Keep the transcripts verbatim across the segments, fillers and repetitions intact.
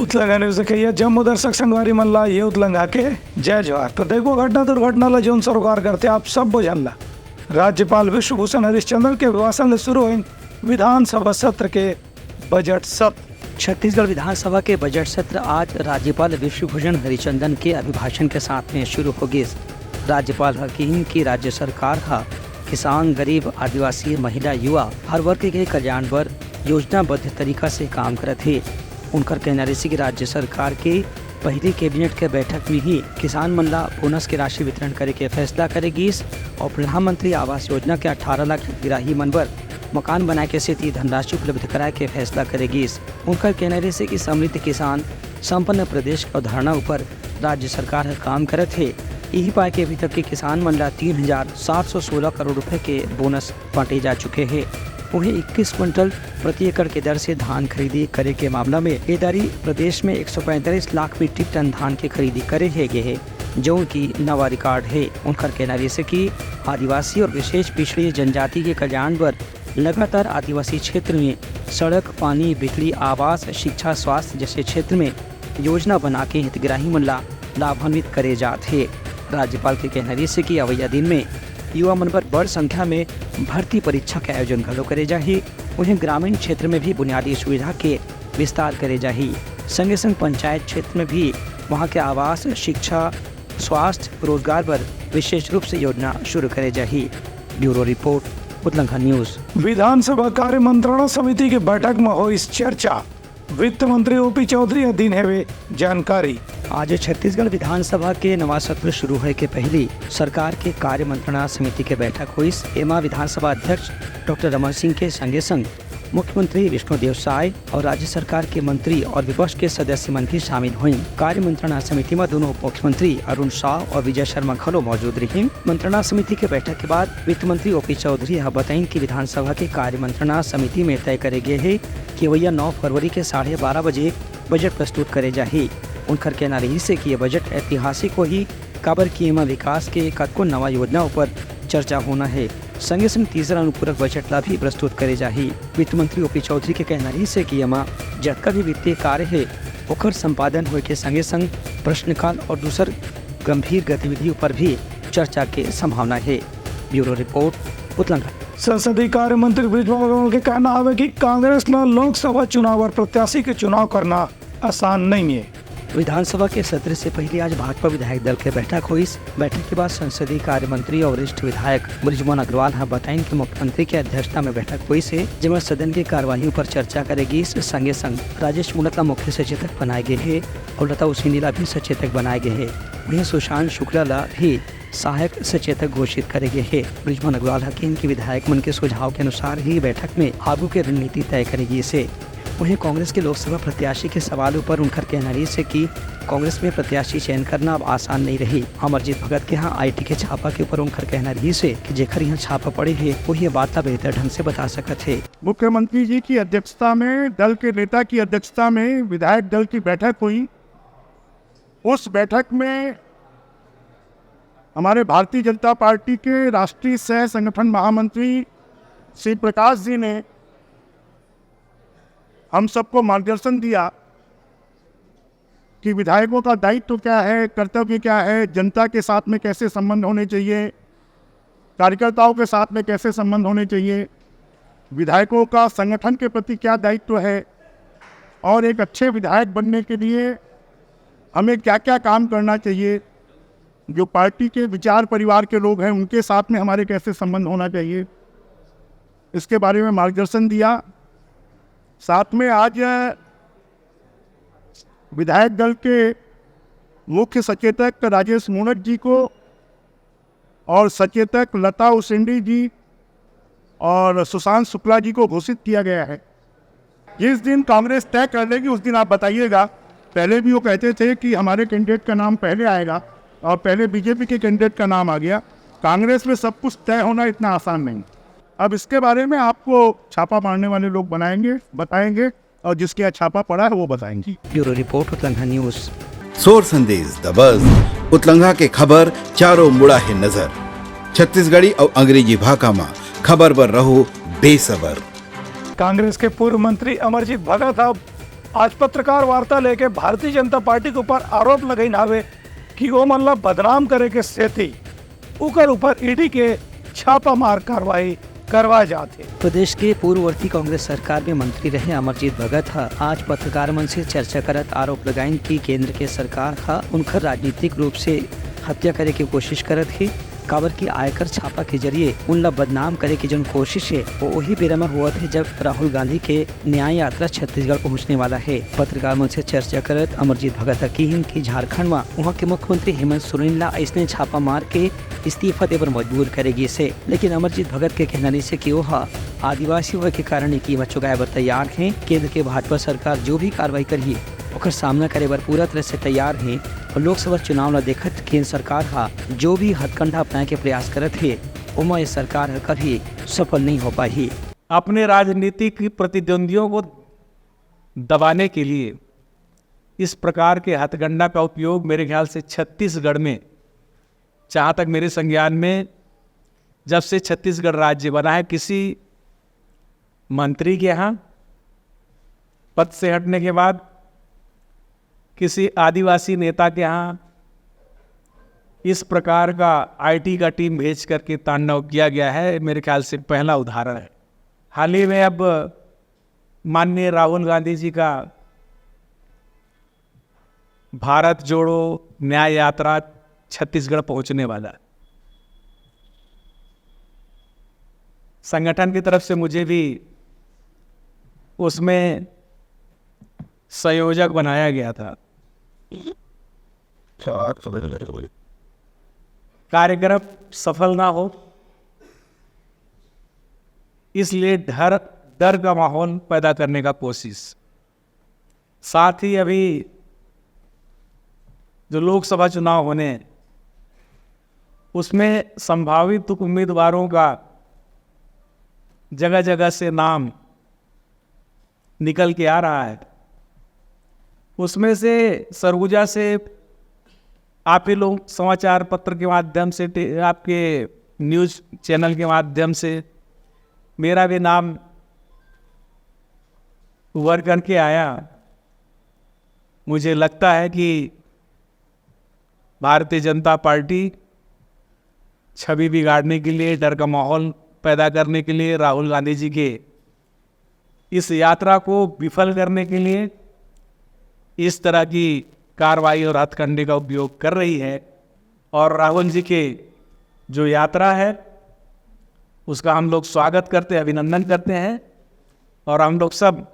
उतलंघा news देखइया जम्मो दर्शक संगवारी मन ला ये उतलंघा के जय जोहार। तो देखो घटना दुर्घटना ला जौन सरोकार करथे आप सब्बो झन ला। राज्यपाल विश्वभूषण हरिश्चंद्र के अभिभाषण ले शुरू होइस विधानसभा सत्र के बजट सत्र। छत्तीसगढ़ विधानसभा के बजट सत्र आज राज्यपाल विश्वभूषण हरिचंदन के अभिभाषण के साथ में शुरू हो गिस। राज्यपाल ह किहिन कि राज्य सरकार ह किसान, गरीब, आदिवासी, महिला, युवा, हर वर्ग के कल्याण बर योजनाबद्ध तरीका से काम करत हे। उनकर कहना रहिस कि राज्य सरकार के पहिली कैबिनेट के बैठक में ही किसान मन ला बोनस के राशि वितरण करे के फैसला करे गिस और प्रधानमंत्री आवास योजना के अठारह लाख हितग्राही मन बर मकान बनाए के सेती धनराशि उपलब्ध कराए के फैसला करे गिस। उनकर कहना रहिस कि समृद्ध किसान संपन्न प्रदेश के अवधारणा ऊपर राज्य सरकार ह काम करत हे। इही पाए के अभी तक के किसान मन ला तीन हजार सात सौ सोलह करोड़ रुपए के बोनस बांटे जा चुके हे। वहीं इक्कीस क्विंटल प्रति एकड़ के दर से धान खरीदी करे के मामला में ए दारी प्रदेश में एक सौ पैंतालीस लाख मीट्रिक टन धान के खरीदी करे हे गे हे, जौन की नवा रिकॉर्ड हे। उनकर कहना रहिस कि आदिवासी और विशेष पिछड़ी जनजाति के कल्याण बर लगातार आदिवासी क्षेत्र में सड़क, पानी, बिजली, आवास, शिक्षा, स्वास्थ्य जैसे क्षेत्र में योजना बना के हितग्राही मन ला लाभान्वित करे जात हे। राज्यपाल के कहना रहिस कि अवइया दिन में युवा मन बर बड़ संख्या में भर्ती परीक्षा के आयोजन घलो करे जाही। उहें ग्रामीण क्षेत्र में भी बुनियादी सुविधा के विस्तार करे जाही। संगे संग पंचायत क्षेत्र में भी वहां के आवास, शिक्षा, स्वास्थ्य, रोजगार बर विशेष रूप से योजना शुरू करे जाही। Bureau report, Utlangha news. विधानसभा कार्य मंत्रणा समिति के बैठक में होइस चर्चा। वित्त मंत्री ओपी चौधरी ह दीन हेवे जानकारी। आज छत्तीसगढ़ विधानसभा के नवा सत्र शुरू होए के पहिली सरकार के कार्य मंत्रणा समिति के बैठक होइस। एमा विधानसभा अध्यक्ष डॉक्टर रमन सिंह के संगे संग मुख्यमंत्री विष्णुदेव साय और राज्य सरकार के मंत्री और विपक्ष के सदस्य मन भी शामिल होइन। कार्य मंत्रणा समिति म दोनों उप मुख्यमंत्री अरुण साव और विजय शर्मा घलो मौजूद रहिन। मंत्रणा समिति के बैठक के बाद वित्त मंत्री ओपी चौधरी ह बताइन कि विधानसभा के कार्य मंत्रणा समिति में तय करे गे हे कि अवइया नौ फरवरी के साढ़े बारह बजे बजट प्रस्तुत करे जाही। उनकर कहना रहिस हे कि ये बजट ऐतिहासिक होही, काबर कि एमा विकास के कतको नवा योजना ऊपर चर्चा होना हे। संगे संग तीसरा अनुपूरक बजट ला भी प्रस्तुत करे जाही। वित्त मंत्री ओपी चौधरी के कहना रहिस हे कि एमा जतका भी वित्तीय कार्य हे, ओकर संपादन होए के संगे संग प्रश्नकाल और दूसर गंभीर गतिविधि ऊपर भी चर्चा के संभावना हे। Bureau report, Utlangha. संसदीय कार्य मंत्री बृजमोहन अग्रवाल के कहना हवे कि कांग्रेस ला लोकसभा चुनाव और प्रत्याशी के चुनाव करना आसान नहीं है। विधानसभा के सत्र से पहले आज भाजपा विधायक दल के बैठक होइस। बैठक के बाद संसदीय कार्य मंत्री और वरिष्ठ विधायक बृजमोहन अग्रवाल ह बताइन कि मुख्यमंत्री के अध्यक्षता में बैठक होइस हे, जेमा सदन के कार्यवाही ऊपर चर्चा करे गिस। संगे संग राजेश मूणत ला मुख्य सचेतक बनाए गे हे और लता उसेंडी ला भी सचेतक बनाए गे हे। वहीं सुशांत शुक्ला ला भी सहायक सचेतक घोषित करे गे हे। बृजमोहन अग्रवाल ह किहिन कि विधायक मन के सुझाव के अनुसार ही बैठक में आगू के रणनीति तय करे गिस हे। वहीं कांग्रेस के लोकसभा प्रत्याशी के सवाल ऊपर उनकर कहना रहिस हे कि कांग्रेस में प्रत्याशी चयन करना अब आसान नहीं रही। अमरजीत भगत के यहाँ आईटी के छापा के ऊपर उनकर कहना रहिस हे कि जेकर यहाँ छापा पड़े हे, वही ये बात ला बेहतर ढंग से बता सकत हे। मुख्यमंत्री जी की अध्यक्षता में, दल के नेता की अध्यक्षता में विधायक दल की बैठक हुई। उस बैठक में हमारे भारतीय जनता पार्टी के राष्ट्रीय सह संगठन महामंत्री श्री प्रकाश जी ने हम सबको मार्गदर्शन दिया कि विधायकों का दायित्व क्या है, कर्तव्य क्या है, जनता के साथ में कैसे संबंध होने चाहिए, कार्यकर्ताओं के साथ में कैसे संबंध होने चाहिए, विधायकों का संगठन के प्रति क्या दायित्व है और एक अच्छे विधायक बनने के लिए हमें क्या-क्या काम करना चाहिए, जो पार्टी के विचार परिवार के लोग हैं, उनके साथ में हमारे कैसे संबंध होना चाहिए, इसके बारे में मार्गदर्शन दिया। साथ में आज विधायक दल के मुख्य सचेतक राजेश मूणत जी को और सचेतक लता उसेंडी जी और सुशांत शुक्ला जी को घोषित किया गया है। जिस दिन कांग्रेस तय कर लेगी, उस दिन आप बताइएगा। पहले भी वो कहते थे कि हमारे कैंडिडेट का नाम पहले आएगा और पहले बीजेपी के कैंडिडेट का नाम आ गया। कांग्रेस में सब कुछ तय होना इतना आसान नहीं। अब इसके बारे में आपको छापा मारने वाले लोग बनाएंगे, बताएंगे, और जिसके यहाँ छापा पड़ा है, वो बताएंगे। Bureau report, Utlangha news. सोर संदेश दबस, उतलंघा के खबर चारों मुड़ा हे नजर। छत्तीसगढ़ी अउ अंग्रेजी भाखा म खबर बर रहो बेसबर। कांग्रेस के पूर्व मंत्री अमरजीत भगत अब आज पत्रकार वार्ता लेके भारतीय जनता पार्टी के ऊपर आरोप लगाइन हावे कि ओमन ला बदनाम करे के सेती उकर ऊपर ईडी के छापामार कार्रवाई करवाए जात हे। प्रदेश के पूर्ववर्ती कांग्रेस सरकार में मंत्री रहे अमरजीत भगत ह आज पत्रकार मन से चर्चा करत आरोप लगाइन कि केंद्र के सरकार ह उनकर राजनीतिक रूप से हत्या करे के कोशिश करत हे, काबर कि आयकर छापा के जरिए उन ला बदनाम करे के जौन कोशिश हे, वो वही बेरा में होवत हे, जब राहुल गांधी के न्याय यात्रा छत्तीसगढ़ पहुंचने वाला हे। पत्रकार मन से चर्चा करत अमरजीत भगत ह किहिन कि झारखंड म उहां के मुख्यमंत्री हेमंत सोरेन ला अइसने छापा मार के इस्तीफा दे बर मजबूर करे गिस हे। लेकिन अमरजीत भगत के कहना रहिस हे कि वो ह आदिवासी होए के कारण ये कीमत चुकाए बर तैयार हे। केंद्र के भाजपा सरकार जो भी कार्रवाई करही, ओकर सामना करे बर पूरा तरह से तैयार हे और लोकसभा चुनाव ला देखत केंद्र सरकार ह जो भी हथकंडा अपनाए के प्रयास करत हे, ओमा ये सरकार ह कभी सफल नहीं हो पाही। अपने राजनीतिक प्रतिद्वंदियों को दबाने के लिए इस प्रकार के हथकंडा का उपयोग मेरे ख्याल से छत्तीसगढ़ में, जहाँ तक मेरे संज्ञान में, जब से छत्तीसगढ़ राज्य बना है, किसी मंत्री के यहाँ पद से हटने के बाद किसी आदिवासी नेता के यहाँ इस प्रकार का आईटी का टीम भेज करके तांडव किया गया है, मेरे ख्याल से पहला उदाहरण है। हाल ही में अब माननीय राहुल गांधी जी का भारत जोड़ो न्याय यात्रा छत्तीसगढ़ पहुंचने वाला है। संगठन की तरफ से मुझे भी उसमें संयोजक बनाया गया था। कार्यक्रम सफल ना हो, इसलिए डर, डर का माहौल पैदा करने का कोशिश। साथ ही अभी जो लोकसभा चुनाव होने हैं, उसमें संभावित उम्मीदवारों का जगह जगह से नाम निकल के आ रहा है। उसमें से सरगुजा से आप ही लोग समाचार पत्र के माध्यम से, टे-, आपके न्यूज़ चैनल के माध्यम से मेरा भी नाम उभर करके आया। मुझे लगता है कि भारतीय जनता पार्टी छवि बिगाड़ने के लिए, डर का माहौल पैदा करने के लिए, राहुल गांधी जी के इस यात्रा को विफल करने के लिए इस तरह की कार्रवाई और हथकंडे का उपयोग कर रही है। और राहुल जी के जो यात्रा है, उसका हम लोग स्वागत करते हैं, अभिनंदन करते हैं। और हम लोग सब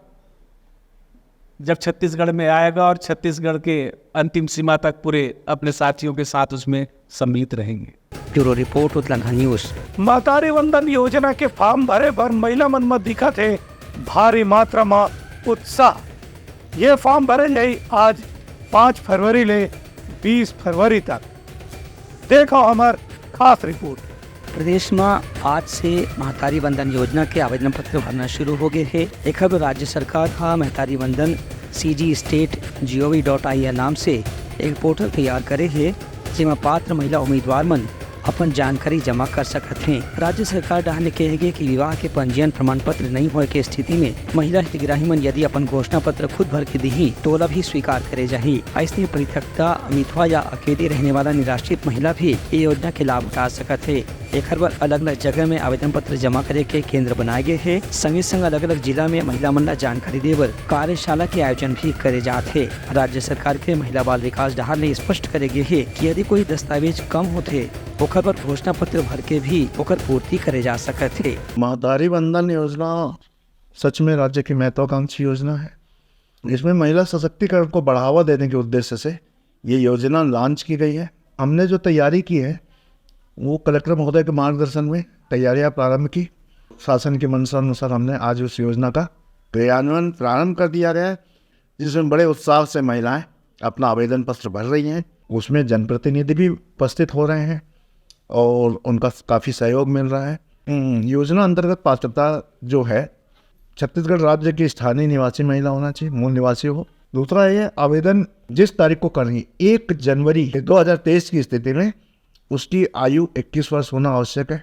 जब छत्तीसगढ़ में आएगा और छत्तीसगढ़ के अंतिम सीमा तक पूरे अपने साथियों के साथ उसमें सम्मिलित रहेंगे। Bureau report, Utlangha news. महतारी वंदन योजना के फॉर्म भरे बर महिला मन म दिखत हे भारी मात्रा म उत्साह। ये फॉर्म भरे जाही आज पाँच फरवरी ले बीस फरवरी तक। देखो हमर खास रिपोर्ट। प्रदेश म आज से महतारी वंदन योजना के आवेदन पत्र भरना शुरू हो गए हे। एखर बर राज्य सरकार ह महतारी वंदन सी जी state ji O V dot I N नाम से एक पोर्टल तैयार करे हे, जेमा पात्र महिला उम्मीदवार मन अपन जानकारी जमा कर सकत हें। राज्य सरकार डहार ले कहे गे कि विवाह के पंजीयन प्रमाण पत्र नइ होए के स्थिति में महिला हितग्राही मन यदि अपन घोषणा पत्र खुद भर के दिही, तो ओला भी स्वीकार करे जाही। अइसने पृथकता, अमितवा या अकेले रहने वाला निराश्रित महिला भी ये योजना के लाभ उठा सकत हे। एखर बर अलग-अलग जगह में आवेदन पत्र जमा करे के केंद्र बनाए गे हे। संगे संग अलग-अलग जिला में महिला मन ला जानकारी दे बर कार्यशाला के आयोजन भी करे जात हे। राज्य सरकार के महिला बाल विकास डहार ले स्पष्ट करे गे हे कि यदि कोई दस्तावेज कम होथे, ओखर बर घोषणा पत्र भर के भी ओकर पूर्ति करे जा सकत हे। महतारी वंदन योजना सच में राज्य की महत्वाकांक्षी योजना है। इसमें महिला सशक्तिकरण को बढ़ावा देने के उद्देश्य से ये योजना लॉन्च की गई है। हमने जो तैयारी की है, वो कलेक्टर महोदय के मार्गदर्शन में तैयारियां प्रारंभ की। शासन की मंशा अनुसार हमने आज उस योजना का क्रियान्वयन प्रारंभ कर दिया गया है, जिसमें बड़े उत्साह से महिलाएं अपना आवेदन पत्र भर रही हैं। उसमें जनप्रतिनिधि भी उपस्थित हो रहे हैं और उनका काफ़ी सहयोग मिल रहा है। हम्म, योजना अंतर्गत पात्रता जो है, छत्तीसगढ़ राज्य की स्थानीय निवासी महिला होना चाहिए, मूल निवासी हो। दूसरा, ये आवेदन जिस तारीख को करनी, एक जनवरी दो हज़ार तेईस की स्थिति में उसकी आयु इक्कीस वर्ष होना आवश्यक है,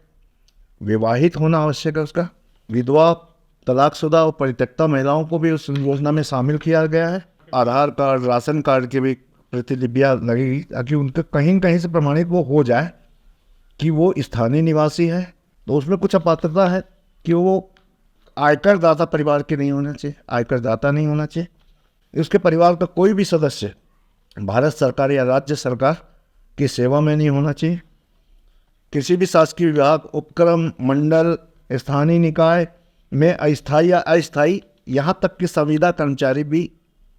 विवाहित होना आवश्यक है उसका, विधवा तलाकशुदा और परित्यक्ता महिलाओं को भी उस योजना में शामिल किया गया है। आधार कार्ड, राशन कार्ड की भी प्रतिलिपियां लगेगी, ताकि उनके कहीं न कहीं से प्रमाणित वो हो जाए कि वो स्थानीय निवासी है। तो उसमें कुछ अपात्रता है कि वो आयकर दाता परिवार के नहीं होना चाहिए, आयकर दाता नहीं होना चाहिए। उसके परिवार का कोई भी सदस्य भारत सरकार या राज्य सरकार की सेवा में नहीं होना चाहिए। किसी भी शासकीय विभाग, उपक्रम, मंडल, स्थानीय निकाय में अस्थायी या अस्थायी, यहाँ तक कि संविदा कर्मचारी भी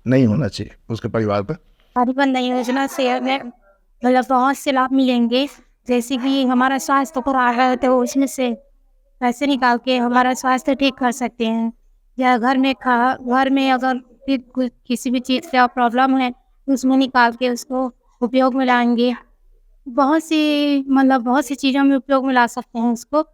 नहीं होना चाहिए उसके परिवार पर। हमारी वंदना योजना से हमें मतलब बहुत से लाभ मिलेंगे। जैसे कि हमारा स्वास्थ्य खराब है तो उसमें से पैसे निकाल के हमारा स्वास्थ्य ठीक कर सकते हैं, या घर में खा घर में अगर भी कोई किसी भी चीज़ का प्रॉब्लम है तो उसमें निकाल के उसको उपयोग में लाएंगे। बहुत सी मतलब बहुत सी चीज़ों में उपयोग में ला सकते हैं उसको,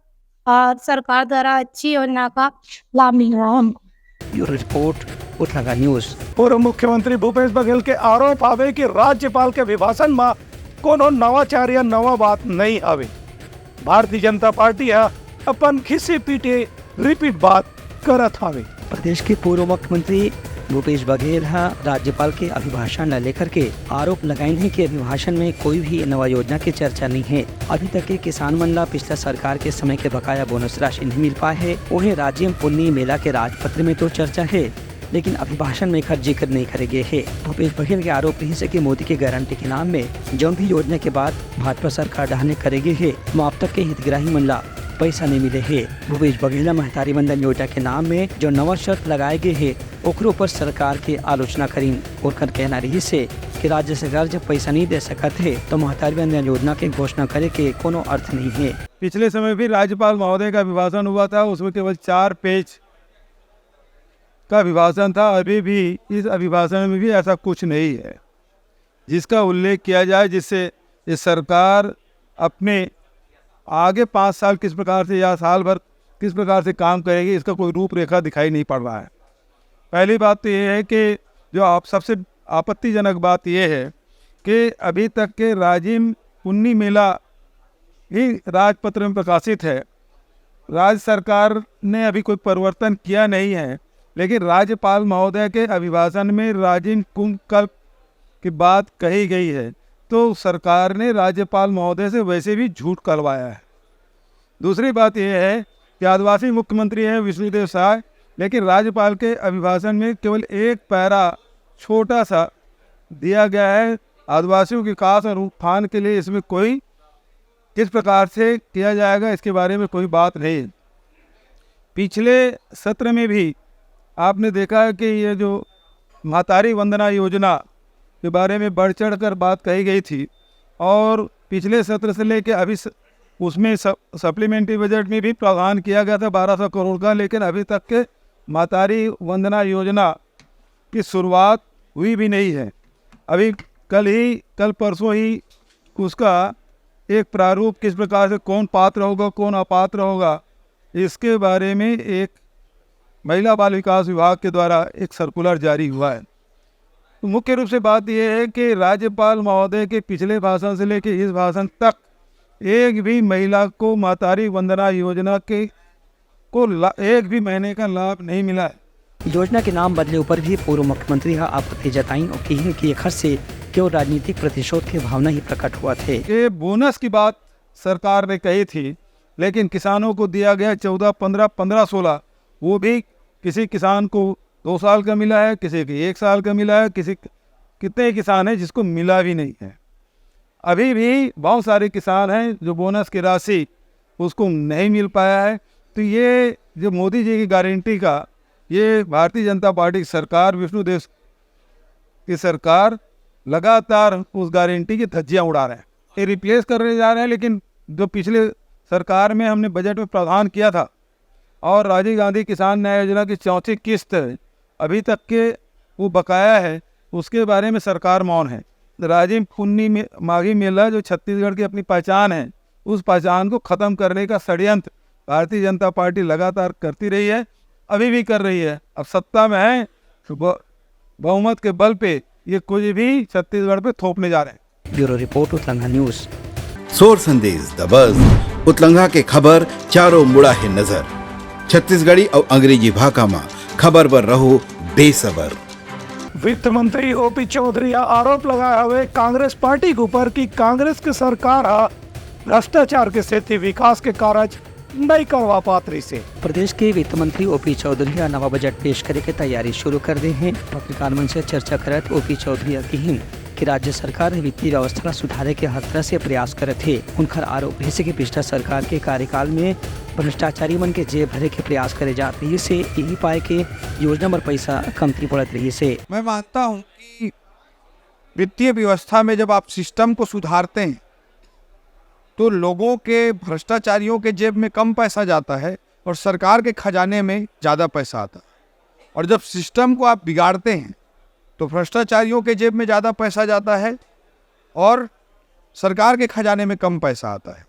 और सरकार द्वारा अच्छी योजना का लाभ मिल रहा है हमको। Bureau report, Utlangha news. पूर्व मुख्यमंत्री भूपेश बघेल के आरोप हावे कि राज्यपाल के अभिभाषण म कोनो नवाचार या नवा बात नइ हावे। भारतीय जनता पार्टी ह अपन घिसे पीटे रिपीट बात करत हावे। प्रदेश के पूर्व मुख्यमंत्री भूपेश बघेल ह राज्यपाल के अभिभाषण ल लेकर के आरोप लगाइन हे कि अभिभाषण में कोई भी नवा योजना के चर्चा नइ हे। अभी तक के किसान मन ला पिछला सरकार के समय के बकाया बोनस राशि नहीं मिल पाए हे। उहें, राजिम पुन्नी मेला के राजपत्र में तो चर्चा हे, लेकिन अभिभाषण में एखर जिक्र नहीं करे गे हे। भूपेश बघेल के आरोप रहिस हे कि मोदी के गारंटी के नाम में जौन भी योजना के बात भाजपा सरकार डहार ले करे गे हे, ओमा अब तक के हितग्राही मन ला पैसा नहीं मिले हे। भूपेश बघेल ह महतारी वंदन योजना के नाम में जो नवा शर्त लगाए गे हे, ओकरो ऊपर सरकार के आलोचना करिन। ओकर कहना रहिस हे कि राज्य सरकार जब पैसा नहीं दे सकत हे, तो महतारी वंदन योजना के घोषणा करे के कोनो अर्थ नहीं हे। पिछले समय भी राज्यपाल महोदय का अभिभाषण हुआ था, उसमें केवल चार पेज का अभिभाषण था। अभी भी इस अभिभाषण में भी ऐसा कुछ नहीं है जिसका उल्लेख किया जाए, जिससे ये सरकार अपने आगे पाँच साल किस प्रकार से या साल भर किस प्रकार से काम करेगी, इसका कोई रूपरेखा दिखाई नहीं पड़ रहा है। पहली बात तो ये है कि जो आप सबसे आपत्तिजनक बात ये है कि अभी तक के राजिम पुन्नी मेला ही राजपत्र में प्रकाशित है। राज्य सरकार ने अभी कोई परिवर्तन किया नहीं है, लेकिन राज्यपाल महोदय के अभिभाषण में राजिम कुंभ कल्प की बात कही गई है, तो सरकार ने राज्यपाल महोदय से वैसे भी झूठ करवाया है। दूसरी बात यह है कि आदिवासी मुख्यमंत्री हैं विष्णुदेव साय, लेकिन राज्यपाल के अभिभाषण में केवल एक पैरा छोटा सा दिया गया है। आदिवासियों के विकास और उत्थान के लिए इसमें कोई किस प्रकार से किया जाएगा, इसके बारे में कोई बात नहीं है। पिछले सत्र में भी आपने देखा है कि ये जो महतारी वंदना योजना के बारे में बढ़ चढ़ कर बात कही गई थी, और पिछले सत्र से लेके अभी स-, उसमें स-, सप्लीमेंट्री बजट में भी प्रावधान किया गया था बारह सौ करोड़ का, लेकिन अभी तक के महतारी वंदना योजना की शुरुआत हुई भी नहीं है। अभी कल ही, कल परसों ही उसका एक प्रारूप, किस प्रकार से कौन पात्र होगा, कौन अपात्र होगा, इसके बारे में एक महिला बाल विकास विभाग के द्वारा एक सर्कुलर जारी हुआ है। तो मुख्य रूप से बात यह है कि राज्यपाल महोदय के पिछले भाषण से लेकर इस भाषण तक एक भी महिला को महतारी वंदना योजना के को ला, एक भी महीने का लाभ नहीं मिला है। योजना के नाम बदले ऊपर भी पूर्व मुख्यमंत्री ह आपत्ति जताइन और किहिन कि एखर से केवल राजनीतिक प्रतिशोध के भावना ही प्रकट होवत हे। ये बोनस की बात सरकार ने कही थी, लेकिन किसानों को दिया गया चौदह, पन्द्रह, पन्द्रह, सोलह, वो भी किसी किसान को दो साल का मिला है, किसी के एक साल का मिला है, किसी कितने किसान हैं जिसको मिला भी नहीं है। अभी भी बहुत सारे किसान हैं जो बोनस की राशि उसको नहीं मिल पाया है। तो ये जो मोदी जी की गारंटी का, ये भारतीय जनता पार्टी की सरकार, विष्णु देव की सरकार लगातार उस गारंटी की धज्जियां उड़ा रहे हैं। ये रिप्लेस करने जा रहे हैं, लेकिन जो पिछले सरकार में हमने बजट में प्रावधान किया था और राजीव गांधी किसान न्याय योजना की चौथी किस्त अभी तक के वो बकाया है, उसके बारे में सरकार मौन है। राजिम पुन्नी में माघी मेला जो छत्तीसगढ़ की अपनी पहचान है, उस पहचान को खत्म करने का षड्यंत्र भारतीय जनता पार्टी लगातार करती रही है, अभी भी कर रही है। अब सत्ता में है तो ब-, बहुमत के बल पे ये कुछ भी छत्तीसगढ़ पे थोपने जा रहे हैं। Bureau report, Utlangha news. सोर संदेश दबस, उतलंगा के खबर चारों मुड़ा है नजर। छत्तीसगढ़ी अउ अंग्रेजी भाखा म खबर बर रहो बेसबर। वित्त मंत्री ओपी चौधरी ह आरोप लगाए हवे कांग्रेस पार्टी के ऊपर कि कांग्रेस के सरकार ह भ्रष्टाचार के सेती विकास के कारज नइ करवा पात रहिसे। प्रदेश के वित्त मंत्री ओपी चौधरी ह नवा बजट पेश करे के तैयारी शुरू कर दे हे। पत्रकार मन से चर्चा करत ओपी चौधरी ह किहिन कि राज्य सरकार ह वित्तीय व्यवस्था ला सुधारे के हर तरह से प्रयास करत हे। उनकर आरोप रहिसे कि पिछला सरकार के कार्यकाल में भ्रष्टाचारी मन के जेब भरे के प्रयास करे जात रहिसे, यही पाए के योजना बर पैसा कमती पड़त रहिसे। मैं मानता हूं कि वित्तीय व्यवस्था में जब आप सिस्टम को सुधारते हैं तो लोगों के, भ्रष्टाचारियों के जेब में कम पैसा जाता है और सरकार के खजाने में ज़्यादा पैसा आता है। और जब सिस्टम को आप बिगाड़ते हैं तो भ्रष्टाचारियों के जेब में ज़्यादा पैसा जाता है और सरकार के खजाने में कम पैसा आता है।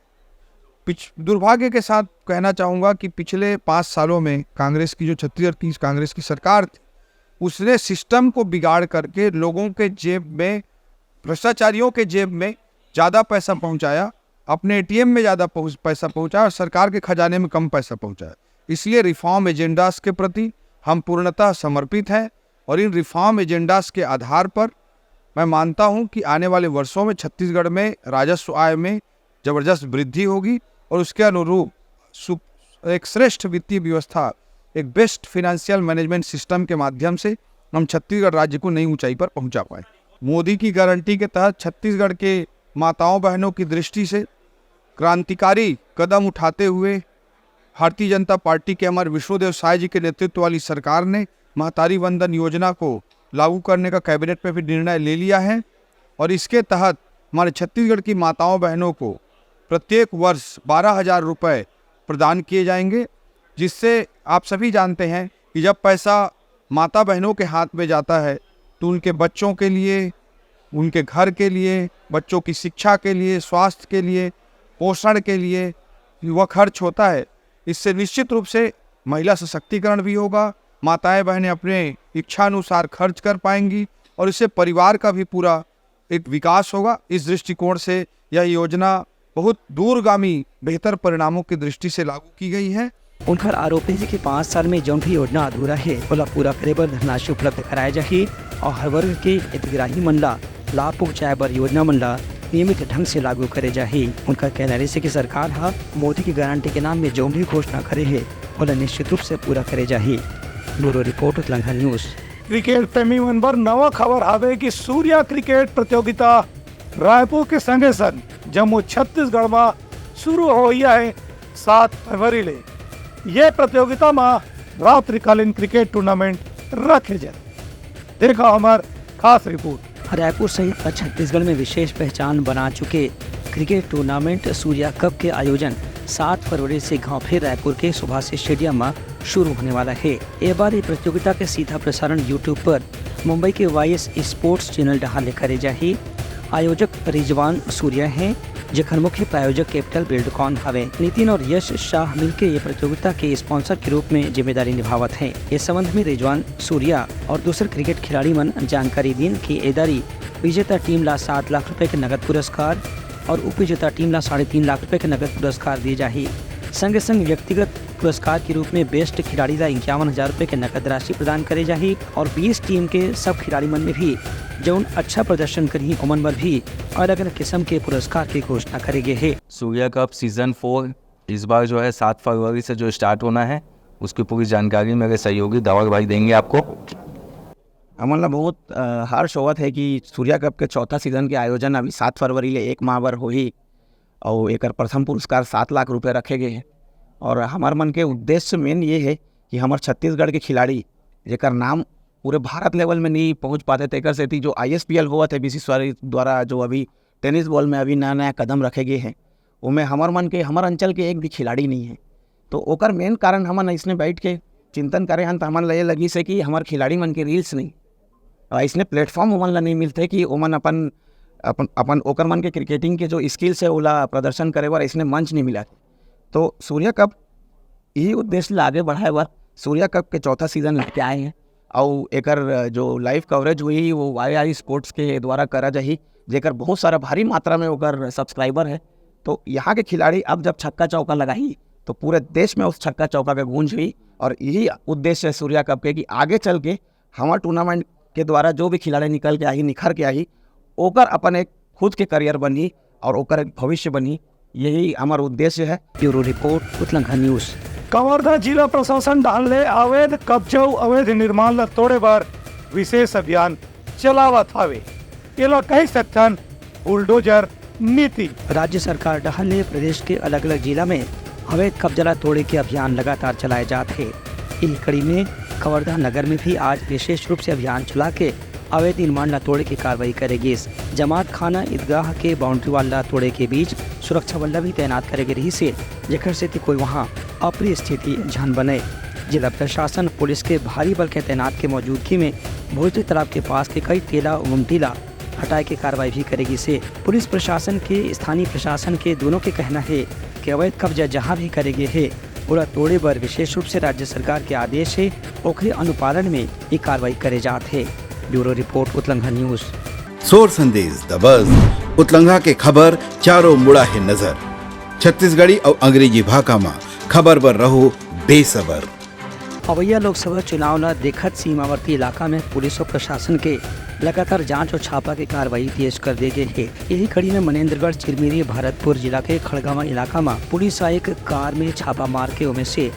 पिछ दुर्भाग्य के साथ कहना चाहूँगा कि पिछले पाँच सालों में कांग्रेस की, जो छत्तीसगढ़ की कांग्रेस की सरकार थी, उसने सिस्टम को बिगाड़ करके लोगों के जेब में, भ्रष्टाचारियों के जेब में ज़्यादा पैसा पहुँचाया, अपने एटीएम में ज़्यादा पहुँच पैसा पहुँचाया और सरकार के खजाने में कम पैसा पहुँचाया। इसलिए रिफॉर्म एजेंडास के प्रति हम पूर्णतः समर्पित हैं और इन रिफॉर्म एजेंडास के आधार पर मैं मानता हूं कि आने वाले वर्षों में छत्तीसगढ़ में राजस्व आय में ज़बरदस्त वृद्धि होगी और उसके अनुरूप सु- एक श्रेष्ठ वित्तीय व्यवस्था, एक बेस्ट फाइनेंशियल मैनेजमेंट सिस्टम के माध्यम से हम छत्तीसगढ़ राज्य को नई ऊंचाई पर पहुंचा पाए। मोदी की गारंटी के तहत छत्तीसगढ़ के माताओं बहनों की दृष्टि से क्रांतिकारी कदम उठाते हुए भारतीय जनता पार्टी के हमारे विष्णुदेव साय जी के नेतृत्व वाली सरकार ने महतारी वंदन योजना को लागू करने का कैबिनेट में भी निर्णय ले लिया है और इसके तहत हमारे छत्तीसगढ़ की माताओं बहनों को प्रत्येक वर्ष बारह हज़ार रुपये प्रदान किए जाएंगे, जिससे आप सभी जानते हैं कि जब पैसा माता बहनों के हाथ में जाता है तो उनके बच्चों के लिए, उनके घर के लिए, बच्चों की शिक्षा के लिए, स्वास्थ्य के लिए, पोषण के लिए वह खर्च होता है। इससे निश्चित रूप से महिला सशक्तिकरण भी होगा, माताएं बहनें अपने इच्छानुसार खर्च कर पाएंगी और इससे परिवार का भी पूरा एक विकास होगा। इस दृष्टिकोण से यह योजना बहुत दूरगामी बेहतर परिणामों की दृष्टि से लागू की गई है। उनकर आरोप हे कि पाँच साल में जौन भी योजना अधूरा हे, ओला पूरा करे बर धनराशि उपलब्ध कराए जाही और हर वर्ग के हितग्राही मन ला लाभ पहुंचाए बर योजना मन ला नियमित ढंग से लागू करे जाही। उनकर कहना रहिसे कि सरकार ह मोदी की गारंटी के नाम में जौन भी घोषणा करे हे, ओला निश्चित रूप से पूरा करे जाही। Bureau report, Utlangha news. Cricket प्रेमी मन बर नवा खबर हावे कि सूर्या क्रिकेट प्रतियोगिता रायपुर के संगे संग जम्मो छत्तीसगढ़ म शुरू होइया हे सात फरवरी ले। ये प्रतियोगिता म रात्रिकालीन क्रिकेट टूर्नामेंट रखे जाथे। देखा हमर खास रिपोर्ट। रायपुर सहित छत्तीसगढ़ में विशेष पहचान बना चुके क्रिकेट टूर्नामेंट सूर्या कप के आयोजन सात फरवरी से गांव फेर रायपुर के सुभाष स्टेडियम में शुरू होने वाला है। ए बार ये प्रतियोगिता के सीधा प्रसारण YouTube पर मुंबई के वाईएस स्पोर्ट्स चैनल डहार ले करे जाही। आयोजक रिजवान सूर्या हैं, जेखर मुख्य प्रायोजक कैपिटल बिल्डकॉन हवे। नितिन और यश शाह मिलके ये प्रतियोगिता के स्पॉन्सर के रूप में जिम्मेदारी निभावत हैं। इस संबंध में रिजवान सूर्या और दूसर क्रिकेट खिलाड़ी मन जानकारी दीन कि ए दारी विजेता टीम ला सात लाख रुपए के नगद पुरस्कार और उपविजेता टीम ला साढ़े तीन लाख रुपए के नगद पुरस्कार दिए जाही। संगे संग व्यक्तिगत पुरस्कार के रूप में बेस्ट खिलाड़ी ला इक्यावन हजार रुपए के नगद राशि प्रदान करे जाही और बीस टीम के सब खिलाड़ी मन में भी जौन अच्छा प्रदर्शन करही, ओमन बर भी अलग-अलग किस्म के पुरस्कार के घोषणा करे गे हे। सूर्या कप सीजन फोर इस बार जो है सात फरवरी से जो स्टार्ट होना है, उसकी पूरी जानकारी मेरे सहयोगी धवल भाई देंगे आपको। हमन ला बहुत, अ, हर्ष होवत है कि सूर्या कप के चौथा सीजन के आयोजन अभी सात फरवरी ले एक माह बर होही, अउ एकर प्रथम पुरस्कार सात लाख रुपए रखे गए हे। और हमर मन के उद्देश्य मेन ये है कि हमर छत्तीसगढ़ के खिलाड़ी, जेकर नाम पूरे भारत लेवल में नहीं पहुंच पाते, तेकर सेती जो आईएसपीएल होवत है बीसीसीआई द्वारा, जो अभी टेनिस बॉल में अभी नया नया कदम रखे गए हैं, ओमे हमर मन के, हमर अंचल के एक भी खिलाड़ी नहीं है। तो ओकर मेन कारण हमन अइसने बैठ के चिंतन करे हन, त हमन ल ये लगिस है कि हमर खिलाड़ी मन के रील्स नहीं, अइसने प्लेटफॉर्म ओमन ला नहीं मिलते कि ओमन अपन, अपन, अपन ओकर मन के क्रिकेटिंग के जो स्किल्स है, ओला प्रदर्शन करे बर अइसने मंच नहीं मिला। तो सूर्या कप यही उद्देश्य ला आगे बढ़ाए बर सूर्या कप के चौथा सीजन लेके आए हैं। अउ एकर जो लाइव कवरेज होही, वो वाई आई स्पोर्ट्स के द्वारा करा जाही, जेकर बहुत सारा भारी मात्रा में ओकर सब्सक्राइबर है। तो यहाँ के खिलाड़ी अब जब छक्का चौका लगाही, तो पूरे देश में उस छक्का चौका के गूंज हुई। और यही उद्देश्य है सूर्या कप के कि आगे चल के हमर टूर्नामेंट के द्वारा जो भी खिलाड़ी निकल के आही, निखर के आही, ओकर अपन एक खुद के करियर बनही और ओकर एक भविष्य बनही। यही हमर उद्देश्य है। Bureau report, Utlangha news. Kawardha जिला प्रशासन डहान ले अवैध कब्जा अउ अवैध निर्माण ल तोड़े बर विशेष अभियान चलावत हवे। एला कहि सकथन बुलडोजर नीति। राज्य सरकार डहान ले प्रदेश के अलग-अलग जिला में अवैध कब्जा ला तोड़े के अभियान लगातार चलाए जात हे। इही कड़ी में कवर्धा नगर में भी आज विशेष रूप से अभियान चला के अवैध निर्माण ला तोड़े के कार्रवाई करे गिस। जमात खाना ईदगाह के बाउंड्री वॉल ला तोड़े के बीच सुरक्षा बल ला भी तैनात करे गे रहिस हे, जेकर सेती कोई वहां अप्रिय स्थिति झन बने। जिला प्रशासन पुलिस के भारी बल के तैनात के मौजूदगी में भोजली तालाब के पास के कई टेला गुमटी ला हटाए के कार्रवाई भी करे गिस हे। पुलिस प्रशासन के स्थानीय प्रशासन के दोनों के कहना हे कि अवैध कब्जा जहां भी करे गे हे, ओला तोड़े बर विशेष रूप से राज्य सरकार के आदेश हे, ओखरे अनुपालन में ये कार्रवाई करे जात हे। Bureau report, Utlangha news. सोर संदेश, द बज, उतलंघा के खबर चारों मुड़ा हे नजर। छत्तीसगढ़ी अउ अंग्रेजी भाखा म खबर बर रहो बेसबर। अवइया लोकसभा चुनाव ल देखत सीमावर्ती इलाका में पुलिस अउ प्रशासन के लगातार जांच अउ छापा के कार्रवाई तेज कर दे गे हे। यही कड़ी में मनेंद्रगढ़, चिरमिरी, भरतपुर जिला के खड़गवां इलाका म पुलिस ह एक कार में छापा मार के ओमे से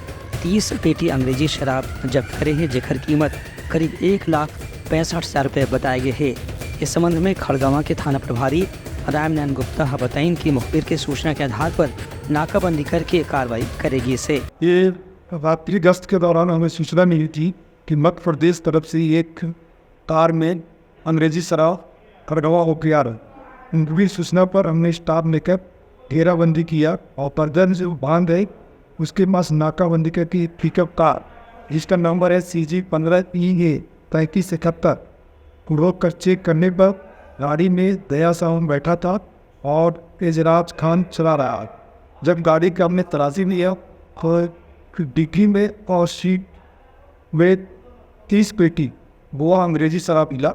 तीस पेटी अंग्रेजी शराब जब्त करे हे, जेकर कीमत करीब एक लाख पैंसठ हजार रुपए बताए गे हे। इस संबंध में खड़गवां के थाना प्रभारी रामनारायण गुप्ता ह बताइन कि मुखबिर के सूचना के आधार पर नाकाबंदी करके कार्रवाई करे गिस हे। ये रात्रि गश्त के दौरान हमें सूचना मिली थी कि मध्य प्रदेश तरफ से एक कार में अंग्रेजी शराब खड़गवां होके आ रहा है। उनकी सूचना पर हमने स्टाफ लेकर घेराबंदी किया और पर्दन जो बांध है, उसके पास नाकाबंदी करके एक पिकअप कार, जिसका नंबर है C G पंद्रह E A पैंतीस इकहत्तर, रोक कर चेक करने पर गाड़ी में दया साहब बैठा था और एजराज खान चला रहा। जब गाड़ी का हमने तलाशी लिया तो डिग्गी में और सीट में तीस पेटी गोवा अंग्रेजी शराब मिला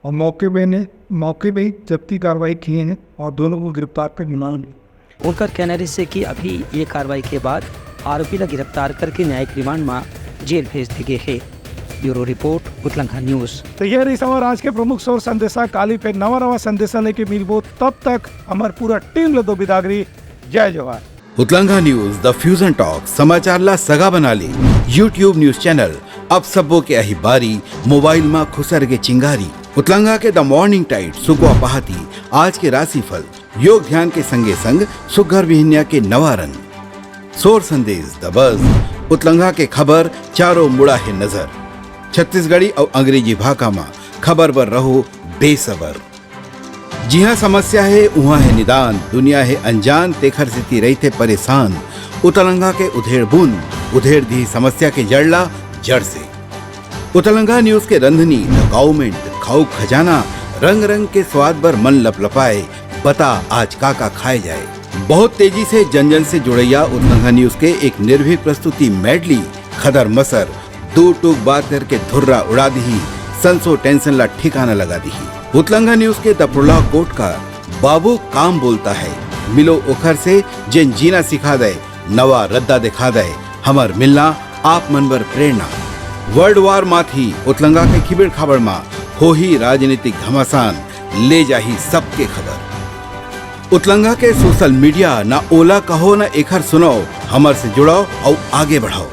और मौके में ने मौके में ही जब्ती कार्रवाई किए हैं और दोनों को गिरफ्तार कर निमांड लिया। उनकर कहना रहिस हे कि अभी ये कार्रवाई के बाद आरोपी ला गिरफ्तार करके न्यायिक रिमांड म जेल भेज दे गे हे। Bureau report, Utlangha news. तो ये रहिस हमर आज के प्रमुख सोर संदेशा। काली फिर नवा नवा संदेशा लेके मिलबो, तब तक हमर पूरा टीम ल दो बिदागरी। जय जोहार। उतलंघा न्यूज, द फ्यूजन टॉक, समाचार ला सगा बना ले। YouTube न्यूज चैनल अब सबो के अही बारी, मोबाइल मा खुसर के चिंगारी। उतलंघा के द मॉर्निंग टाइड, सुकवा पहाती, आज के राशिफल, योग ध्यान के संगे संग सुग्घर बिहनिया के नवा रंग। सोर संदेश, द बज, उतलंघा के खबर चारों मुड़ा हे नजर। छत्तीसगढ़ी अउ अंग्रेजी भाखा मा खबर बर रहो बेसबर। जिहाँ समस्या हे, उहाँ हे निदान, दुनिया हे अनजान, तेखर सेती रहिथे परेशान। उतलंघा के उधेड़ बुन, उधेड़ दिही समस्या के जड़ ला जड़ से। उतलंघा न्यूज के रंधनी, द गाउमेंट, खाऊ खजाना, रंग रंग के स्वाद बर मन लपलपाए, बता आज का का खाए जाए। बहुत तेजी से जन जन से जुड़ैया उतलंघा न्यूज के एक निर्भीक प्रस्तुति मेडली, खदर मसर, दू टूक बात करके धुर्रा उड़ा दिही, संसो टेंशन ला ठिकाना लगा दिही। उतलंघा न्यूज के दपरोला कोटकार, बाबू काम बोलता है, मिलो ओखर से जेन जीना सिखा दे, नवा रद्दा दिखा दे, हमर मिलना आप मन बर प्रेरणा। वर्ल्ड वार माथी उतलंगा के खिबेड़ खाबड़ मा होही राजनीतिक घमासान, ले जाही सबके खबर। उतलंगा के सोशल मीडिया, ना ओला कहो ना एखर सुनाओ, हमर से जुड़ाओ अउ आगे बढ़ाओ।